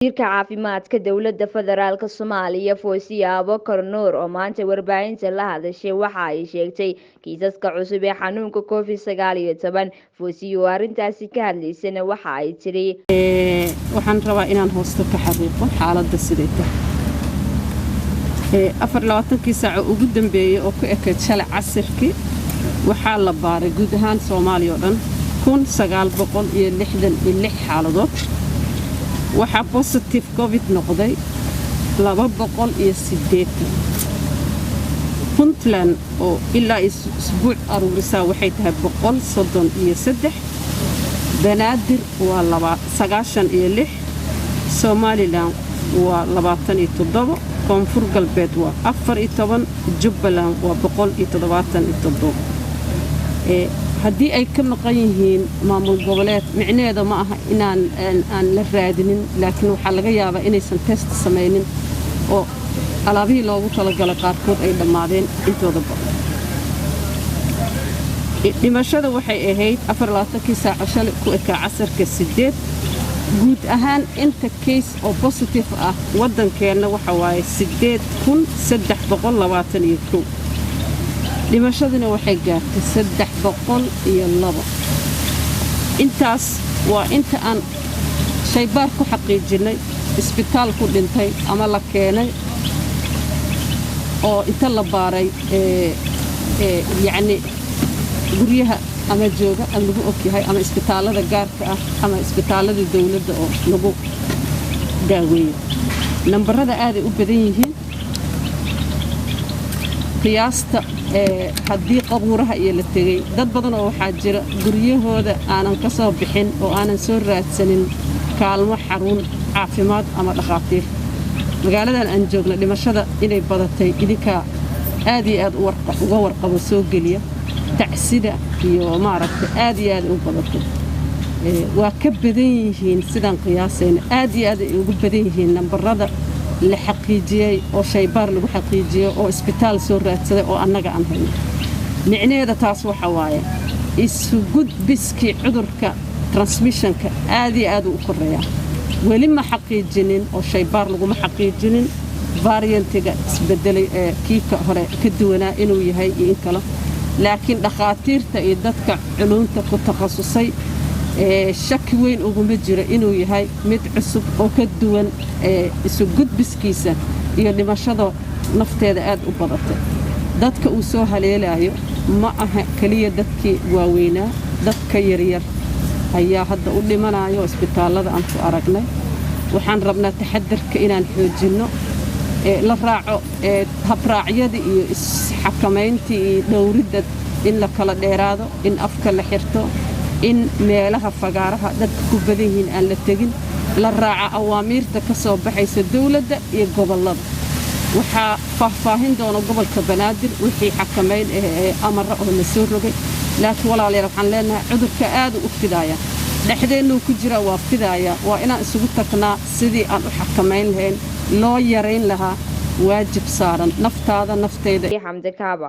Wasiirka Caafimaadka Dowladda Federaalk Soomaaliya Fawziya Abubakar Nuur oo maanta warbaahinta la hadashay waxa ay sheegtay kiisaska cusub ee xanuunka Covid-19. Fawziya oo arrintaasi ka hadlaysana waxa ay tiri: Waxaan rabaa inaan hoosta ka xariiqo xaaladda siday tahay. 24kii saaco ugu dambeeyey oo ku ekayd shalay casirkii, waxaa la baaray guud ahaan Soomaaliya oo dhan 1966 xaaladood. Waxaa positive COVID noqday 280. Puntland oo ilaa isbuuc aruurisaa waxay tahay 133, Banaadir waa 96, Somalilan waa 27, Koonfur Galbeed waa 14, Jubbaland waa 177. Haddii ay ka maqan yihiin maamul goboleed, micnaheeda ma aha inaan aan la raadinin, laakiin waxaa laga yaabaa inaysan test samaynin oo alaabihii loogu talagalay qaarkood ay dhammaadeen intooda badan. Dhimashada waxay ahayd 24kii saaco shalay ku ekaa casarka 8. Guud ahaan inta case oo positive ah waddankeenna waxa waaye 8321. Dhimashaduna waxay gaartay 302. Intaas waa inta aan shaybaar ku xaqiijinnay, isbitaal ku dhintay ama la keenay oo inta la baaray, yacni guryaha ama jooga ama lagu ogyahay ama isbitaallada gaarka ah ama isbitaallada dowladda oo lagu daaweeyo. Nambarada aaday u badan yihiin. Qiyaasta haddii qabuuraha iyo la tegey, dad badan oo waxaa jira guryahooda aanan ka soo bixin oo aanan soo raadsanin kaalmo xarun caafimaad ama dhakhaatiir. Magaaladan aan joogna dhimashada inay badatay idinkaa aad iyo aad uga warqabo, soo geliya tacsida iyo maaragtay, aad iyo aad u badatay. Waa ka badan yihiin sidaan qiyaasayna, aad iyo aad ay ugu badan yihiin nambarada la xaqiijiyey oo shaybaar lagu xaqiijiyey oo isbitaal soo raadsaday oo annaga aan hayno. Micnaheeda taas waxa waaye isugudbiskii cudurka, transmissionka aad iyo aad u koreeyaa. Weli ma xaqiijinin oo shaybaar laguma xaqiijinin variantiga isbedelay ee kiika hore ka duwanaa inuu yahay iyo in kale, laakiin dhakhaatiirta iyo dadka culuumta ku takhasusay shaki weyn uguma jiro inuu yahay mid cusub oo ka duwan, isu gudbiskiisa iyo dhimashada nafteeda aad u badatay. Dadka uu soo haleelaayo ma aha keliya dadkii waaweynaa, dadka yaryar ayaa hadda u dhimanayo isbitaallada aan ku aragnay. Waxaan rabnaa taxadarka inaan xoojinno, la raaco habraacyada iyo isxakamayntii iyo dhowridda, in la kala dheeraado, in afka la xirto, in meelaha fagaaraha dadka ku badan yihiin aan la tegin, la raaca awaamiirta ka soo baxaysa dowladda iyo gobollada. Waxaa faahfaahin doona gobolka Banaadir wixii xakamayn ah ee amara oo la soo rogay. Laakiin walaalayaal, waxaan leenahay cudurka aadu u fidaaya, dhexdeennuu ku jira, waa fidaaya. Waa inaan isugu tagnaa sidii aan u xakamayn lahayn, loo yarayn lahaa. Waajib saaran naftaada, nafteyda. Xamdi Kaaba.